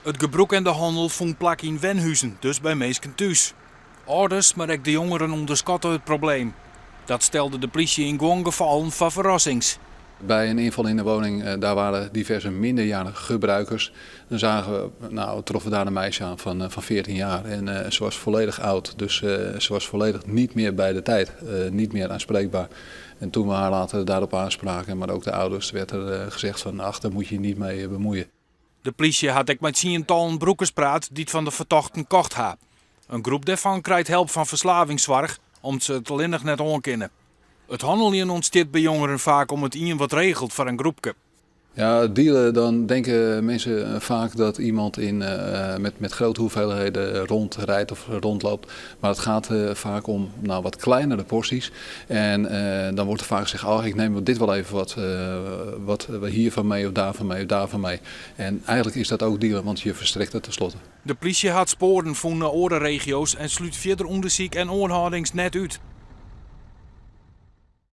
It gebrûk en de hannel fûn plak yn wenhuzen, dus by minsken thús. Alders, mar ek de jongeren ûnderskatte it probleem. Dat stelde de plysje yn guon gefallen foar ferrassings. Bij een inval in de woning, daar waren diverse minderjarige gebruikers. Dan zagen we, nou, troffen we daar een meisje aan van 14 jaar. En ze was volledig oud, dus ze was volledig niet meer bij de tijd, niet meer aanspreekbaar. En toen we haar later daarop aanspraken, maar ook de ouders, werd er gezegd van ach, daar moet je je niet mee bemoeien. De plysje hat ek mei tsientallen brûkers praat dy't fan de fertochten kocht ha. In groep dêrfan krijt help fan ferslavingssoarch om't se it allinnich net oankinne. It hanneljen ûntstiet by jongeren faak om't ien wat regelt foar in groepke. Ja, dealen, dan denken mensen vaak dat iemand met grote hoeveelheden rondrijdt of rondloopt. Maar het gaat vaak om, nou, wat kleinere porties. En dan wordt er vaak gezegd, oh, ik neem dit wel even wat hiervan mee of daarvan mee of daarvan mee. En eigenlijk is dat ook dealen, want je verstrekt het tenslotte. De plysje hat spoaren fûn nei oare regio's en slút fierder ûndersyk en oanhâldings net út.